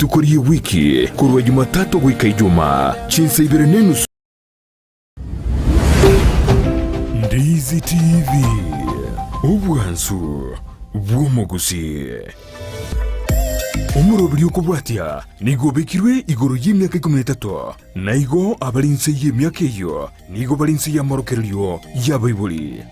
rituko ri'ewiki, korwa Jumatatu goika Ijumaa, chinsa ibere nenusu. Ndizi TV, obwansu bw'omogusii. Omoroberi okobwatia nigo obekirwe igoro y'emiaka ikomi na etato, na igo abare inse y'emiaka eyio nigo bare inse y'amorokererio y'abaibori.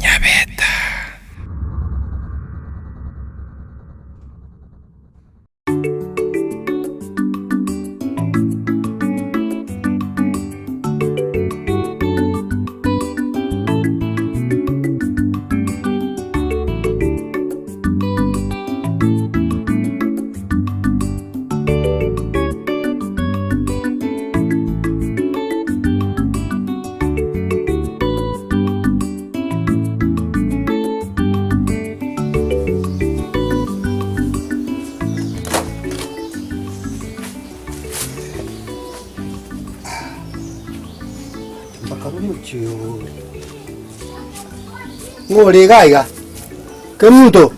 Nyabeta. Mpaka omochie oyo. Ng'o ore iga iga? Kemunto,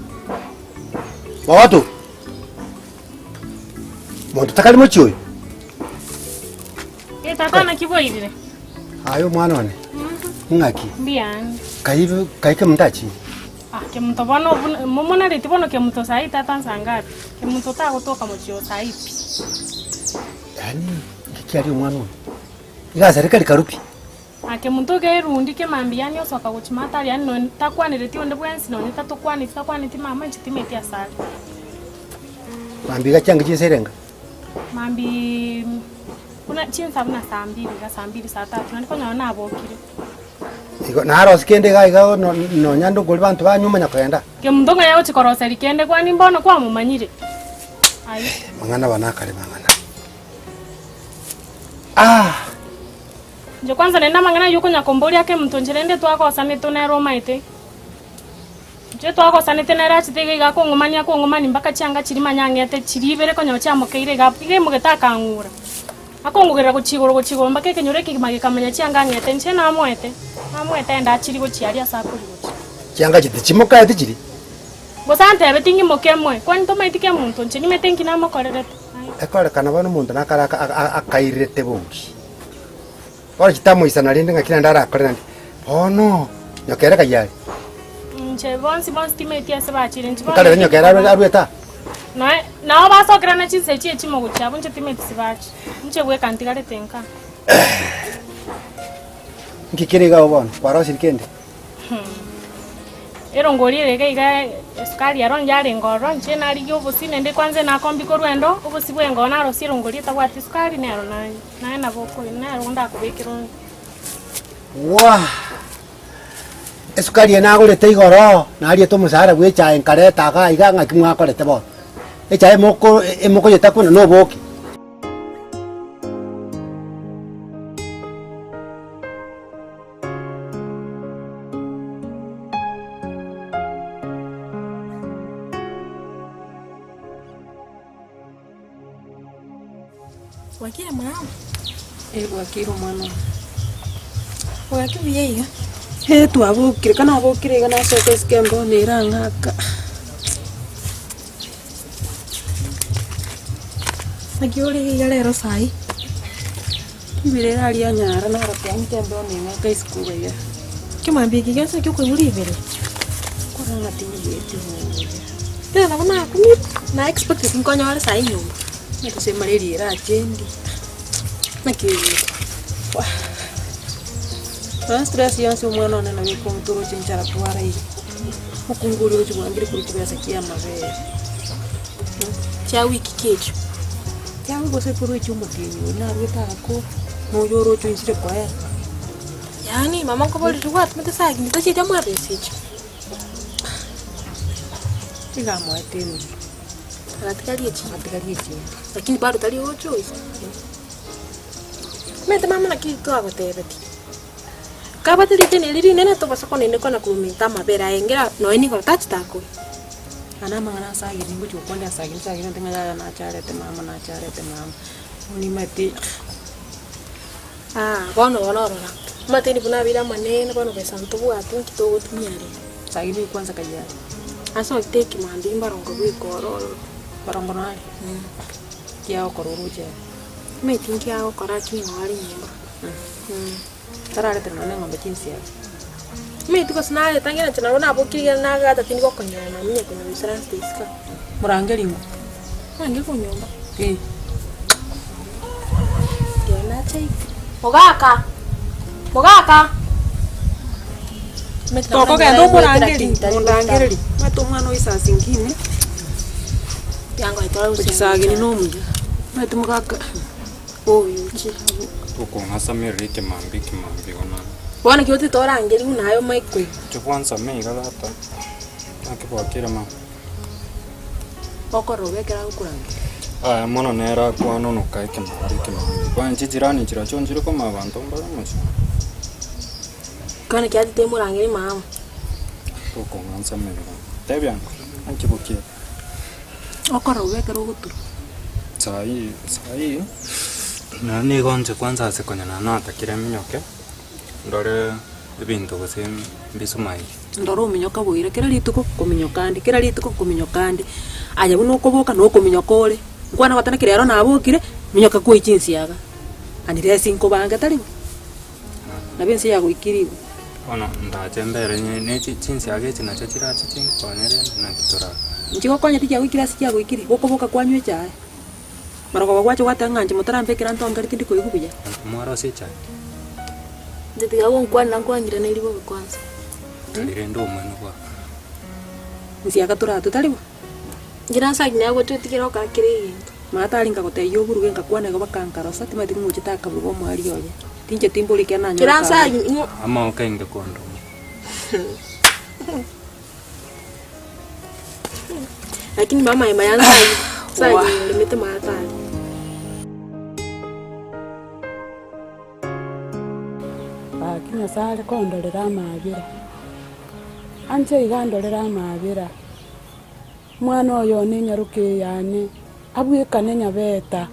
Ogoto, monto takari mochie oyo? Eh, tata naki bwairire? Aye omwana one, ng'aki? Mbuya. Kai kai kemunto achire? Ah, kemunto bono buna momonareti bono kemunto saii tata nsa ngapi? Kemunto tagotoka mochie oo saii pi. Yaani nki kiaria omwana oyo? Iga asare kari karu pi. Ah, kemunto iga erundi kemambia yaani osoka gochia matari yaani nonye takwanereti onde bwensi nonye tatokwaneti takwaneti mama inche timeti asare. Mambia iga chiange chinsa erenga? Mambia buna chinsa buna saa mbili iga saa mbili saa tatu naende konyora nabokire. Igo narosie kende iga iga no- nonya ndokori banto banywa omanya kogenda. Kemunto ng'a yagochia koroseria kende kwani mbono kwamomanyire? Aye. Mang'ana aba nakare mang'ana. Ah! Inche kwanza naende amang'ana ayio okonya komboria ake omonto inche rende twagosanete nere omaete. Inche twagosanete nere achete iga iga akong'umania akong'umania mpaka chianga chiria manya ang'ete chiria ibere konya chiamokeire iga iga emogete akang'ura. Akong'ugerera gochia igoro gochia igoro mpaka ekenyoro ekegima gekamanya chianga ang'ete inche namoete, namoete ende achirie gochia aria ase akoria gochia. Chianga echi tichimokaeti chiria? Gose antebeti ng'imoke emoe, kwani tomaeti kemonto inche nimete nki namokorerete? Aye. Ekorekana bono omonto nakare aka akairete bouri. Bono chitamoisana rende ng'aki naende arakore naende, bono nyokere kai are. Inche bonsi bonsi timeti ase bachire inche bono Nkarebe nyokere arwe arwete aa. Noe nabo basokerana chinsa echi echimo gochia abwo inche timeti sibachi. Inche bweka ntigarete nka. Nki kere iga abwo bono? Kwarosirie kende? Erongori ere iga iga esukari ero yarenge ororo, inche narigia obosie naende kwanza nakombia korwa endo, obosie bwa engoo narosia erongori etabwati esukari nero nanywa, naye nabo okonywa, nero ndakobekera onywe. Waa! Esukari eye nagorete igoro, nariete omosara bwa echae nkareta igaa iga ng'aki mwakorete bono. Echae moko emokoyetakuna na oboke. Bwakire mama? Eh, bwakire omwana one. Bwaki buya iga? Eh, twabokire, ka nabokire iga nasoka isiko embeo nere ang'aka. Naki ore iga rero saii? Ribero ere aria nyara naro kiang'ete embeo neng'aka isiko iga. Ekemambia eke gionsi nakio okoigwa ribere. Korora ng'a tinyigweti buya. Rero nabo nakumire, na expected nkonyore saii nyomba. Ng'a gose emalaria erache endi. Naki oigwete? Wah! Nonya stress yonsi omwana one nabo ekontora oche nchara twaraire. Omokungu oria ogochia bwangire korwa chibesa chia amabere. Chia wiki ki echio? Kiagwe gose korwa echio omotienyi oyo narwete agakora, noyo oroche oisire koera. Yaani mama nkoborire gwatumete saa kende tochieti amoe besa echio. Nigo amoete enusu. Agatigaria echinde. Agatigaria echinde. Lakini bado tari gocha oisa. Omanyete mama naki twagotebetie. Kabwate riteni eri rinene tobasa konene kona kominta amabere aye engera nonya nigo tachete akore. Aya namang'ana ase ageni ngochia gokwanera ase ageni ase ageni nte ng'a yaya nacharete mama nacharete mama, bono nimanyete. Aa bono bono orora, amateni buna abeire amanene bono besa ntobwati nki togotumia rero. Ase ageni oyo kwanza kai are? Ase ogete ekemambia mbarongo bweka ororo. Barongo nare? Ki agokora oroche ere? Omanyete nki agokora lakini noo are nyomba. Tararete nonya na eng'ombe chinsiaga. Omanyete gose nareta ng'ina inche nabo nabokire iga nagata tindi gokonyora naminya konya goisaransa isiko. Morangeri ng'o? Orange konyomba. Eh. Ndiyo nacha iga. Mogaka! Mogaka! Omanyete nabo Tokogenda nanyora omorangeri, lakini tari mondangereri, omanyete omwana oyo saa zingine, Chisagini nomuya, omanyete mogaka Oyuchi. Tokong'asamerera ekemambia ekemambia igo naro. Bono ekio otete orangerie buna aye omae koigwa. Inche bwansame iga tata, naki bwakire mama? Okorora obe ekero agokorangeria. Aya mono nere akwanonoka ekemambia ekemambia. Kwani chijirani chirochio nchiri koma abanto mbare omochie? Bono ekio atete emorangerie mama. Tokong'ansamerera. Tebia ango, naki bokire? Okorora obe ekero ogoturwa. Saii saii, nonye nigo inche kwanza ase konya nonye natakire minyoke, ndore ebinto gose mbisumairi. Ndore ominyoka boira kera rituko nkominyoka ande, kera rituko nkominyoka ande, aye buna okoboka na okominyoka ore, nkwana goteba naki rero nabokire, minyoka kwoi chinsiaga, unless nkobange tari bo, nabo ense yagoikire igo. Bono ndache mbere nye ne chi chinsiaga echi nachio chirache chinkonye rende naki torakore. Nchigokonya tichiagoikire ase chiagoikire, gokoboka kwanywa echae, marogoba gwacha gwateba ng'a inche motarambekera ntongeri tindi koigwa buya. Mwarosia echae? Inche tiga gonkwanera nkwang'iranerie bobe kwanza. Tari rende omwene bwao. Nsiaga toratwe tari bo? Inche nasakia nagototigera gokora kera egento. Mara tari nkagotebia oburuge nkakwana igo bakankarosa timanyeti ng'a ochete akaburuga omoerio oye. Tinche timbori ekiagera nanyora Kera akaburuga. nsagia ng'o. Amaoka inge kondoma. Lakini mama aye maya nsagia nsagia oremete mara tari. Gaki Nyasae are kondorera amaabera, anche iga andorere amaabera. Omwana oyo one enyaroka eye yane, abwekane nyabeta,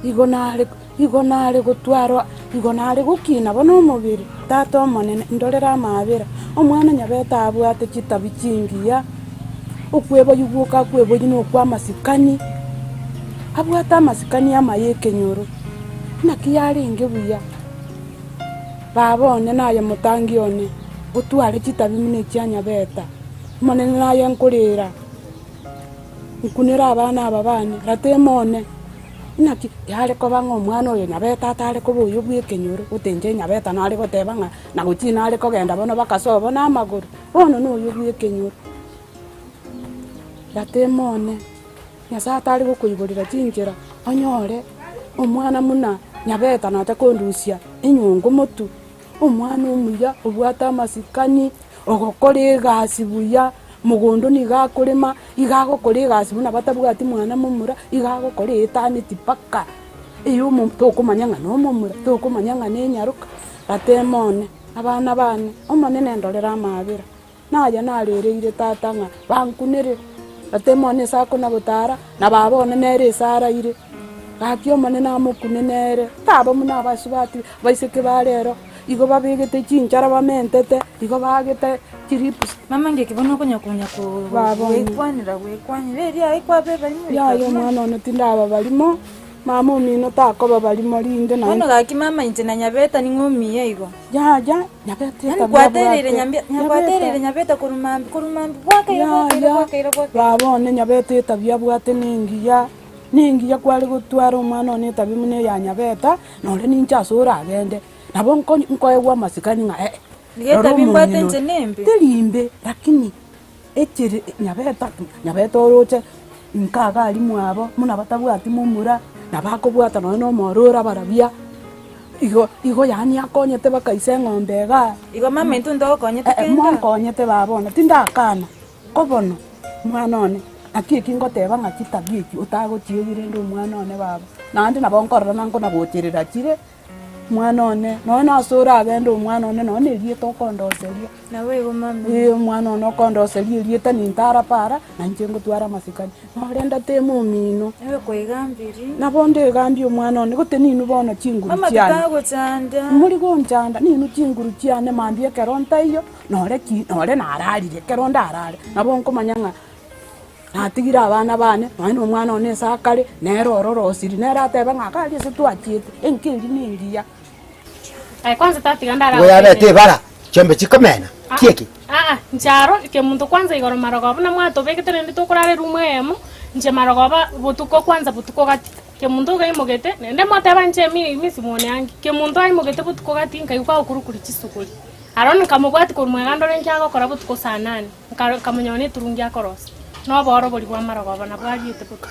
igo nare igo nare gotwarwa, igo nare gokina bono omobere, tata omonene ndorere amaabera, omwana nyabeta abwate chitabi chingiya, okweboyia gwoka akweboyia na okwa amasikani, abwate amasikani amaya ekenyoro, naki yarenge buya. Baba one naye motangi one, otware chitabi buna echia nyabeta. Omonene naye nkorera, nkunere abana aba bane, ratema one. Naki yare koba ng'a omwana oyo nyabeta atare koba oyo bw'ekenyoro, gose inche nyabeta nare goteba ng'a nagochia nare kogenda bono bakasoa na amagoro, bono noyo bw'ekenyoro. Ratema one. Nyasae atare gokoigorera chinchera, onyore omwana buna nyabeta nacha kondusia enyongo motwe, omwana omuya obwate amasikani, ogokora egasi buya, mogondo nigo akorema, iga agokora egasi buna batabwati mwana momura, iga agokora eetaneti mpaka eyo omo tokomanya ng'a nomomura, tokomanya ng'a nenyaroka, ratema one, abana bane, Omonene ndorere amaabera. Naye narereire tata ng'a bankunere, gatema one ase akona-gotara, na baba one nere ase araire. Gaki Omonene amokune nere, taba buna abasubati baiseke ba rero, igo babegete chinchara bamentete, igo baagete chirips. Mama ngeki bono okonya konya Baba one. gwekwanera gwekwanera erio aye kwabeba rimo Yaya omwana one tindaba barimo. Mama omino takoba barimo rinde Bono naende. gaki mama inche na Nyabeta ning'o omiya igo? Yaya, Nyabeta Yaani etabia kwatereire abwate. Nyambia Nyabeta. nyakwatereire Nyabeta korwa mambia korwa mambia bwakaire bwakaire Yaya, bwakaire bwakaire. baba one Nyabeta etabia abwate nengiya, nengiya kware gotwara omwana one etabia buna eya Nyabeta, nore ninche ase oragende, nabo nko nkoegwa amasikani ng'a eh, Nigo rora etabia mbwate omong'ina inche oyo. nembe? Teri mbe, lakini Echere nyabeta nyabeta oroche inka iga aria mwabo buna batabwati momura, nabo akobwata nonye na omoro ore abarabia, igo igo yaani akonyete bakaisa eng'ombe igaa. Igo mama intwe ntogokonyete Eh, eh, kende? mwankonyete baba one, tindakana, ko bono mwana one, naki eki ngoteba ng'a chitabia echi otagochiegi rende omwana one baba, naende nabo nkorora nankona gocherera chire. Omwana one, nonya nase oragende omwana one nonya na erieta okondoseria. Naboigo mama. Ee, omwana one okondoseria erieta nintara para, na inche ngotwara amasikani. Nore ndateme omino. Ewe kwaigambiri. Nabo ndegambie omwana one, gose ninwe bono chinguru Mama chiane. titagochanda. Mori gonchanda, ninwe chinguru chiane mambia ekero ntaiyo, nore ki nore nararire, ekero ndarare, nabo nkomanya ng'a. Natigire abana bane, nonya na omwana one ase akare, nere ororosiri, nere atebe ng'a iga aria ase twachiete, enka eria nengiya. Aye kwanza tatiga Igo ndaragoteebie. yabete ebara, chiombe chikomena, Ah, kieki. aa, inche aro, kemunto kwanza igoro marogoba buna mwatobegete rende tokorara eroom eyemo, inche marogoba botuko kwanza botuko gati, kemunto iga aimogete, naende moteba inche mi mi simwoneangi, kemunto aimogete botuko gati nkaigwa agokurukuri chisuguri. Aro nkamobwatia korwa mwega ndore nki agokora botuko saa nane. Nkamonyora neturungi akorosia, na obooro boria bw'amarogoba nabwo ariete botuko.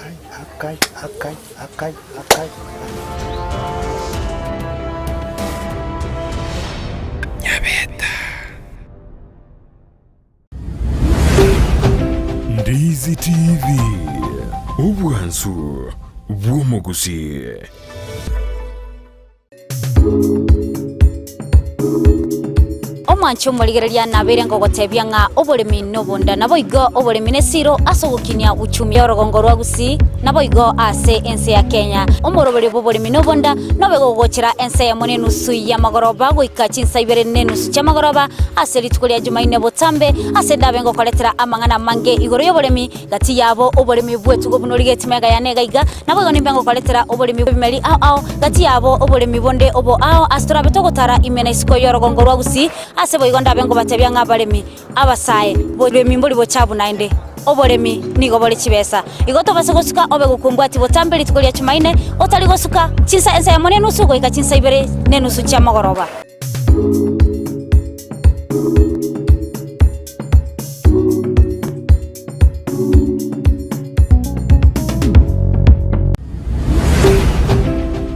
Akai, akai, akai, akai, akai. Nyabeta. Ndizi TV, obwansu bw'omogusii. Omwanche omorigereria nabeire ngogotebia ng'a oboremi nobonda, naboigo oboremi nesiro ase ogokinia uchumi y'orogongo rwa Gusii, naboigo ase ense ya Kenya. Omoroberio bw'oboremi nobonda nobe gogochera ense eyemo nenusu y'amagoroba goika chinsa ibere nenusu chi'amagoroba ase rituko ria Jumaine botambe, ase ndabe ngokoretera amang'ana amange igoro y'oboremi Gati yabo oboremi bw'etugo buna origetie magega yane iga iga, naboigo nimbe ngokoretera oboremi bw'ebimeri ao ao, gati yabo oboremi bonde obo ao, ase torabe togotara ime na isiko y'orogongo rwa Gusii, ase boigo ndabe ngobatebia ng'a abaremi, abasae, boremi mbori bochabu naende, oboremi nigo bore chibesa. Igo tobase gosuka obe gokumbwatia botambe rituko ria Chumaine, otari gosuka, chinsa ensa eyemo nenusu goika chinsa ibere nenusu chiamogoroba.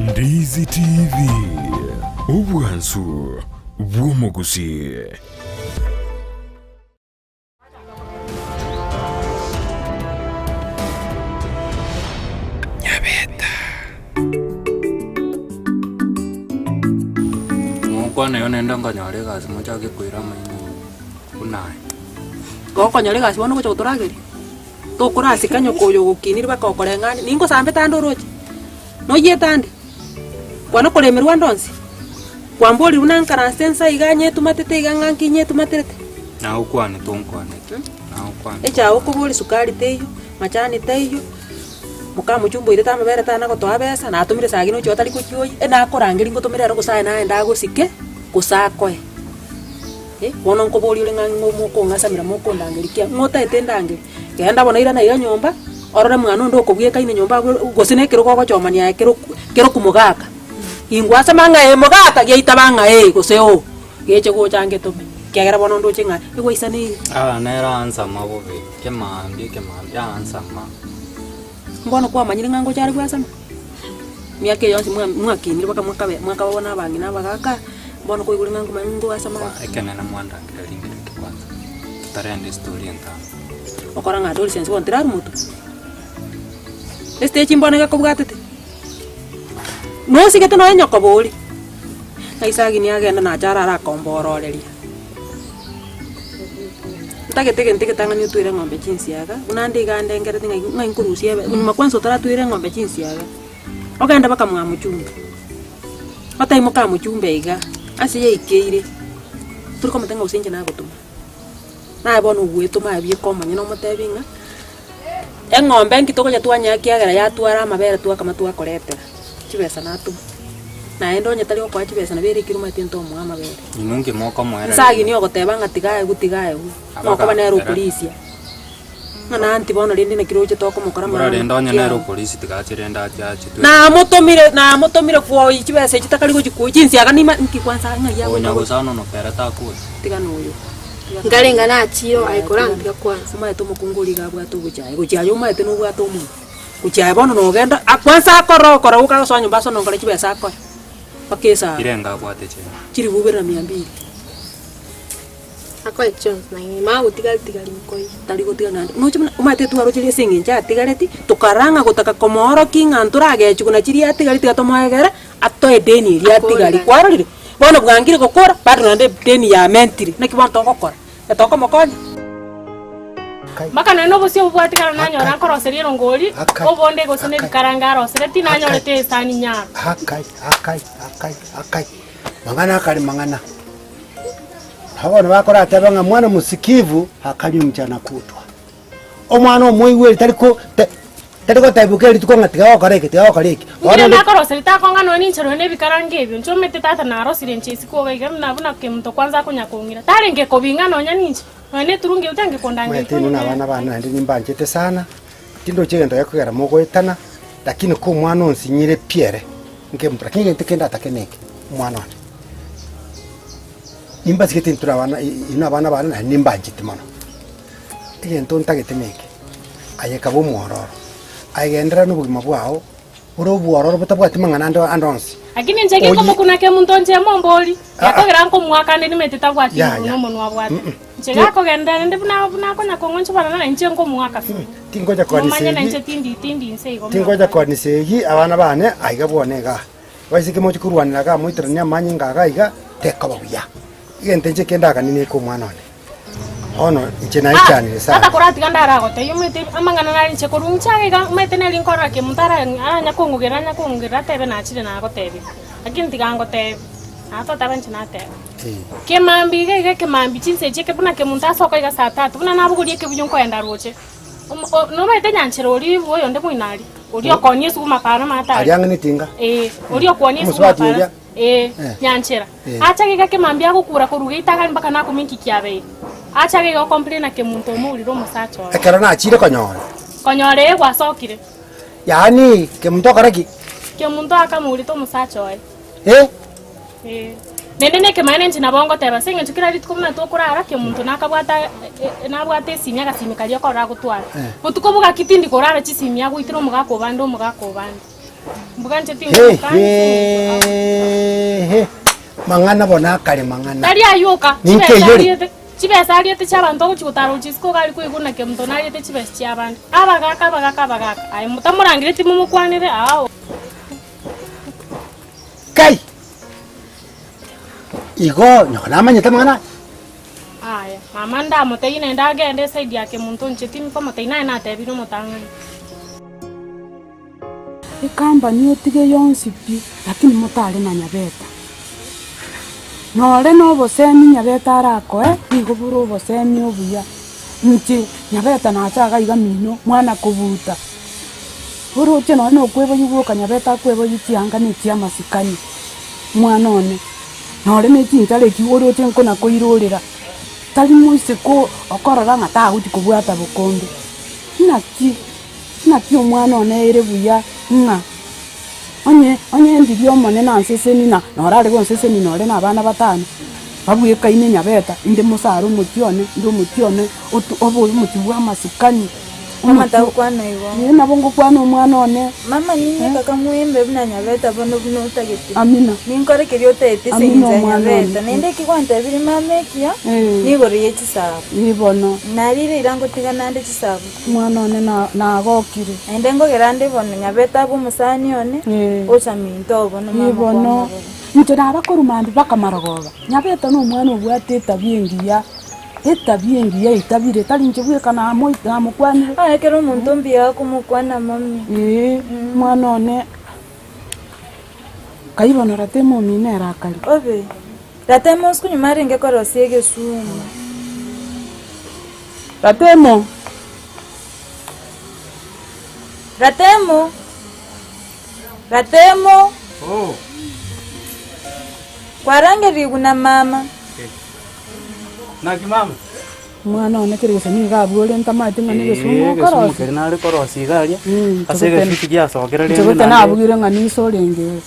Ndizi TV, obwansu bw'omogusii. Nyabeta. Mokwana igo naende nkonyora egasi mochake koira amaino buna aya. Gokonyora egasi bono ogocha gotorageria, tokorasika nyoka oyo ogokiniri mpaka okoreng'ani, ningosambete ande oroche, noyiete ande, kwana koremerwa ande onsi. Kwamborire buna nkaranse ensa iga nyetumatete iga ng'a nki nyetumaterete. Nagokwanete onkwanete, nagokwanete. Echae okoboria sukari teiyo, machani taiyo, mokamochumba oirete amabere tana gotoa besa, natomire saa ngine ochio otari gochioyia, enakorangeria ngotomere ero gose aye naende agosike, gose akoe. Eh, bono nkoboria ore ng'a ng'o mokong'asamera mokondangeria ki ng'o otaete ndangerie? Genda bono irana iga nyomba, orore mwana onde okobwekaine nyomba abwo gose na ekerogo ogochomania aye kero kero kumogaka. Ingwasema ng'a ee mogaka, giaitaba ng'a ee gose oo, geche gocha ngetome, ekiagera bono ndoche ng'a egwaisaneire. Aa nere ansama bobe, ekemaambia ekemaambia ansama. Mbono kwamanyire ng'a ngocha are gwasama? Miaka eye yonsi mwa mwakinire mpaka mwakabe mwakaba bono abang'ina abagaka, mbono kwaigure ng'a nkomanya ngowasama are. Ekenene mwandangereria nkereke kwanza, totarenda estory entambe. Okora ng'a adolescence bono terari motwe. Estage mbono iga ekobwatete. Nosigete nonya nyoko bori, ng'a Isaki niagenda nache arare akombororeria. Ntagete egento egetang'ani otwere eng'ombe chinsiaga, buna ande iga ndengereti ng'a ng'a nkorusia ebe nyuma kwanza otaratwera eng'ombe chinsiaga, ogende mpaka mwa mochumbe, otebi moka mochumbe iga, ase yaikeire, tori komotebia ng'a gose inche nagotoma. Naye bono ogwetoma aye bieka omonyene omotebi ng'a, eng'ombe nki togocha twanyea ekiagera yatwara amabere twakama twakoretera. Chibesa natoma. Naende onye tari gokoa chibesa nabo ere ekero omanyete ntomoa amabere. Inwe nki mokomoereria? Nsagi nigo ogoteba ng'a tiga aegwe tiga aegwe, Abaka nokoba nere era. okorisia. Ng'a nanti bono rende naki roche tokomokora Bora amang'ana rende onye kiao. nere okorisia tiga ache rende ache ache twe. Namotomire namotomire kwoyia chibesa echi takari gochi kwoyia chinsiaga nima nki kwanza ng'ai Onya agocha gocha. gosana nokere takocha. Tiga noyo. Nkarenge nachire aye korantiga kwanza. Omanyete omokungu oria iga abwate ogochaya, gochaya omanyete nobwate omonwe. Gochia bono nogenda, kwansa akore okore goka agosoa nyomba ase onongore chibesa akoe, mpaka esaa. Irenga abwate chire. Chilifu ibere na mia mbili. Akoe chionsi na ng'ina agotigari tigari nkoiyo. Tari gotiga naende, noche buna omanyete twaroche ase eng'encho atigareti, tokarora ng'a gotaka komoorokia ng'a ntoragechigwe na chiria atigareti tiga tomoegere, atoe edeni eria atigari, kwarorire? Bono bwangire gokora, bado naende edeni yamentire, naki bono togokora? Etokomokonya. Mpaka nonya nobosio obwo bwatigara nanyora nkoroseria erongori, obonde gose nebikaranga aroseretie, nanyorete esani nyaro. Akai, akai, akai, akai, mang'ana akare mang'ana. Nabo bono bakorateba ng'a mwana musikivu akanywa mchana kutwa. Omwana omoigweri tari ko te tari gotebiwa kera rituko ng'a tiga gokora eke, tiga gokora eke. Bono Nkere onde nakoroseria takonga nonya ninche nonya nebikaranga ebio, nchomete tata narosirie inche isiko iga iga buna buna kemonto kwanza akonya kong'ira. Tarenge kobing'a nonya ninche, nonya neturungi eyio tarenge kondangeria Omanyete inwe na abana bane naende nimbanchete sana, tindochi egento gekogera mogoetana, lakini ko omwana onsinyire pi ere, nkemonto lakini egento kende atake neke, omwana one. Nimbasigete intwe na abana inwe abana bane naende nimbanchete mono. Egento ntagete neke, aye kaba omwororo, aye genderera nobogima bwao bore obwororo botabwati mang'ana ande ande onsi. Lakini inche Oyi- genkomokuna kemonto inche mombori, Ah, ah. gekogera nkomoaka ande nimanyete tabwati Ya, nguru ya. nomonwa abwate. Mm-mm. Inche gakogenderera naende buna buna akonya kong'onchobana na inche nkomoaka se. Tingocha Momanye na koanisa inche egi, tindi tindi inse igo tingocha koanisa egi abana bane aiga bwone igaa. Abaiseke moche korwanera igaa moiteranie amanyinga iga iga, tekoba buya. Egento inche kende aganie neke omwana one. Bono inche naichanire sana. Tata koratiga ndaragotebie omanyete amang'ana nare inche korwa inche iga iga omanyete neri nkorora ki omonto ara aranya kong'ugera anya kong'ugera atebe nachire nagotebia, lakini tiga ngotebie, naye toteba inche nateba. Kemambia iga iga ekemambia chinsa echi eke buna kemonto asoka iga saa tatu, buna nabogoria ekebuyu nkoenda roche, omo o nomanyete nyanchera oria ibu oyonde moino aria, oria okoonia esuguma para omanyete Aria aria. ang'e netinga. Eeh, oria okoonia esuguma Omosubati para. oria. Ee, nyanchera. Acha iga kemambia agokura korwa geita agari mpaka nakumi nki kiabeire. Acha iga gocomplaina kemunto omourire omosacha oye. Ekero nachire konyora. Konyora ee gwasokire. Yaani kemunto okore ki? Kemunto akamourete omosacha oye. Eh? Ee. Naende nekemaene inche nabo ngoteba ase eng'encho kera rituko buna tokorara kemunto nakabwata nabwate esimi agasimi karia okorora agotwara. Botuko bogaki tindi korara chisimi agoitera omogaka obande omogaka obande. Hehehe, mang'ana bono akare mang'ana. Tari ayio oka, Ninki chibesa eyore? ariete, chibesa ariete chi'abanto ogochia gotara gochia isiko iga aria koigwa naki omonto nariete chibesa chi'abande. Abagaka, abagaka, abagaka, aye motamorangeretie momokwanere ao. Kai! Igo nyoko namanyete amang'ana aya? Aya, mama ndamotebie naende agende eside ya kemonto inche tinkomotebia naye natebirie omotang'ani. Ekambani otige yonsi pi, lakini motare na Nyabeta. Nore nobosemi Nyabeta arakoe, nigo bore obosemi obuya. Inche Nyabeta nacha iga iga mino, mwana kobuta. Oroche nonye na okweboyia gwoka Nyabeta akweboyia chianga na echia amasikani, mwana one. Nore ne chinchara echi oroche nkona koirorera, tari moiseke okorora ng'a tagochi kobwata bokombe. Naki. Naki omwana one ere buya ng'a onye onye ndiria Omonene anseseni na norare gonseseni nore na abana batano, babwekaine nyabeta, inde mosare omochie one, inde omochie one otu obe omochie bw'amasikani, Mama omochie tagokwana igo. Ee nabo ngokwana omwana one. Mama ninye kaka mwembe buna nyabeta bono buna otagete. Amina. Ninkore keria otaete ase Amina eng'encho ya omwana one. nyabeta. Naende eki gwantebirie mama ekiya, Ee. nigoro ye chisabu. Ee bono. Narire ira ngotiga nande chisabu. Omwana one nagokire. Naende nkogera nde bono nyabete abe omosani one, ocha minto oo bono mama Ee bono, kwanyorora. inche nabakorwa mambia mpaka marogoba, nyabete nomwana obwate etabia engiya, etabia engiya etabire, tari inche bweka namo namokwanire. Onye kera omonto mbuya akomokwana mami. Ee, omwana one, kai bono ratema omino ere akare. Obe, ratema osiko nyuma arenge korosia egesumu. Ratemo. Ratemo. Ratemo! Oh. Kwarangerigwe na mama. Naki mama? Omwana one kere gose nigo abwo ore ntamanyeti ng'a negesumu Ee, egesumu okorosia. keria nare korosia iga aria, ase Nchogete egesuti giasokire rende nchogete naende nabugire ng'a niso orenge oo.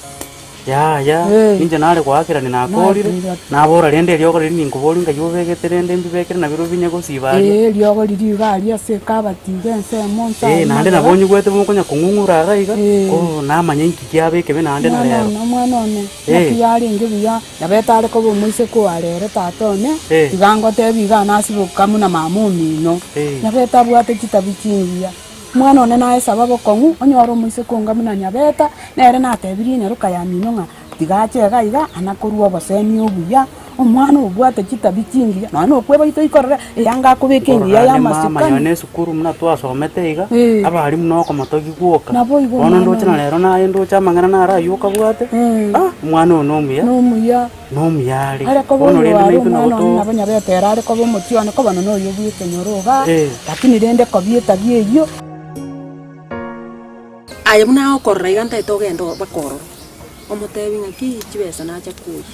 Yaya, Eh. inche nare goakerania nakorire, Nakorire. nabora rende eriogo riria ninkoboria ngai obegete rende mbibekere nabirobio binye gosiba aria. Ee, eriogo riria iga aria ase ekabati iga ensemo nse Ee, aria naende magega. nabo onyigwete mokonya kong'ung'ura iga iga, Eh. ko namanya inki kiaba ekebe naende na Omwana rero. one, omwana one, Eh. naki yarenge buya, Nyabete are koba omoiseke oare ere tata one, Eh. tiga ngotebie iga nasiboka buna mama omino. Eh. Nyabete abwate chitabi chingiya. Omwana one naesaba bokong'u, onyore omoiseke onga buna Nyabeta, nere natebirie enyaroka ya mino ng'a tiga ache iga iga ana korwa obosemi obuya, omwana obwate chitabi chingiya, nonya na okweba toikorora eyanga akobeka engiya Nkorora ande mama y'amasikani. nonye na esukuru buna twasomete iga, Eh. abalimu nokomotogi gwoka. Naboigo Bono omwana ndoche na one. rero naye ndoche amang'ana naro aywo okabwate, ah, omwana oyo nomuya, Nomuya. nomuya are. Are koba Bono oyo rende are naintwe nabo omwana one to nabo Nyabete ere are koba omochie one koba nonya oyo bw'ekenyoro igaa, Eh. lakini rende kobi etabia eyio. Aye buna agokorora iga ntaete ogende mpaka ororo, omotebi ng'aki chibesa nacha koyia.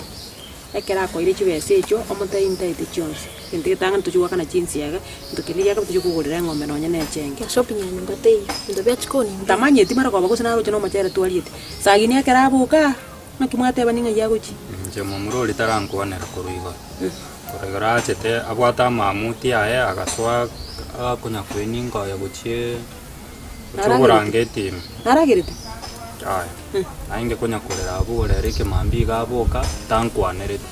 Ekero akoire chibesa echio, omotebi ntaete chionsi, egento getang'ani tochia goakana chinsiaga, egento kende giaka tochia kogorera eng'ombe nonye na echenge. Shopping ya nyomba teiyo, ebinto bia chikoni mbiyo. Ntamanyeti mara koba gose naroche na omochere twariete. Sagini ekero aboka, naki mwatebani ng'ai agochia? Inche momura oria tarankwanera korwa igoro. Korwa igoro achete abwate amamuti aye agasoa akonya koeninga oyo gochia gochia oborangeti ime. Naragerete? Yaya, nainge konya korera abwo orere ekemambia iga aboka, tankwanereti,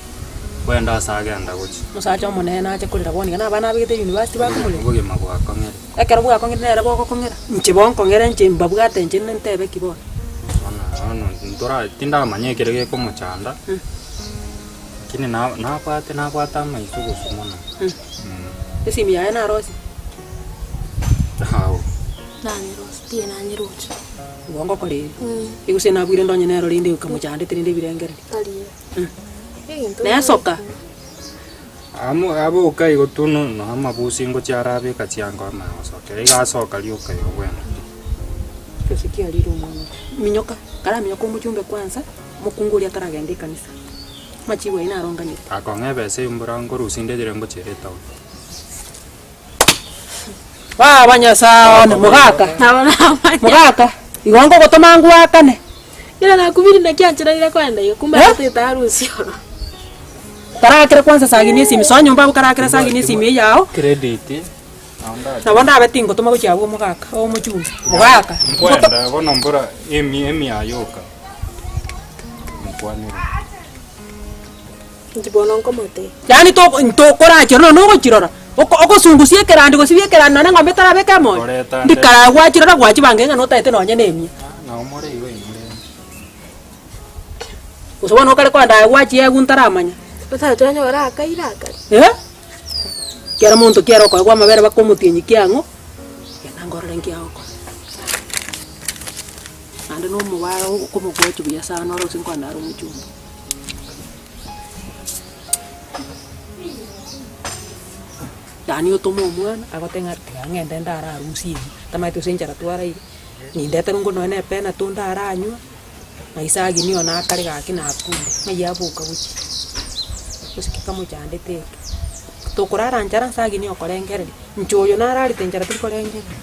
kwenda ase agenda gochia. Omosacha omonene nache korera bono iga na abana abegete university bakomorera. Obogima bwakong'ire. Ekero bwakong'ire nere bogokong'era, inche bonkong'ere inche mbabwate inche ntebe ki bono? Bono bono ntora tindamanya ekere gekomochanda, lakini na nabwate nabwate amaiso gose mono. Esimi yaye narosie? Ao. Nanyeroche, tiga nanyeroche. Igo ngokora ere. Gose nabwire ndonye nero rende okamochandete rende ebirengererio. Tari ere. Nesoka. Amo aboka igo tu no no amabusi ngochia arabeka chianga amanye gosokera iga asoka rioka igo bwene. Gose kiarire omwana oyo. Minyoka, karaminyoka omochumbe kwanza, omokungu oria ataragenda ekanisa. Amachibu ayio naronganyete. Akong'a ebesa eywo mbora nkorusia ndechire ngochiere etown. Baba Nyasae one, mogaka, mogaka, igo nkogotoma ngwakane. Ira nakubiri naki ancheranire koenda iga kumbe Eh? agatete arusie oro. Tarakera kwanza sagini esimi, soa nyomba abwo karakera sagini esimi eye yao. Credit. Nabo ndabe tingotoma gochia abwo omogaka, omochumbe, mogaka. Nkwenda bono mbora emi emiayoka. Nkwanere. Inki bono nkomotebia? Yaani to ntokorachia nonya nogochirora, oko ogosungusia ekerandi gose bia ekerandi nonya eng'ombe etarabeka emoyo, Koreta nde. ndikara gwachirora gwachibanga ng'a notaete nonya na emia. Nao more igo inwe rende. Gose bono okare kogenda aye gwachiegwa ntaramanya. Otacha onyore akaira akare. Eh, kera monto kiare okoegwa amabere baka omotienyi kiang'o, genda nkorore nki agokora. Naende na omobara okomogochi buya sana ore gose nkogenda are omochumba. Yaani otome omwana agote ng'a tiga ng'ende ndare arusie eye, tamanyeti gose enchara twaraire, nindeterwe ngo nonye na epenato ndaranywa, ng'ai sagini one akare gaki nakure, ng'ai aboka gochia, gose ki kamochandete eke. Tokorara nchara sagini okorengereria, inche oyo nararete nchara tiri korengereria.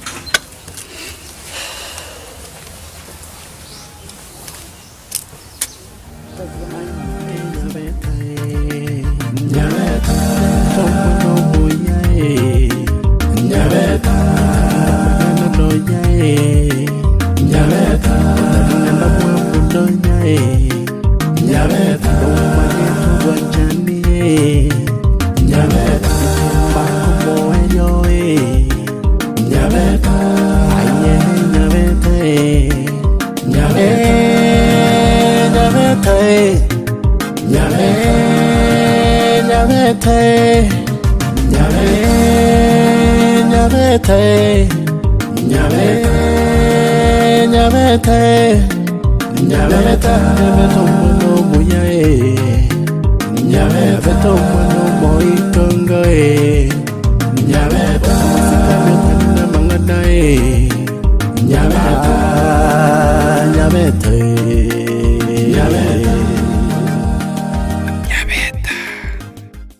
Nyabete.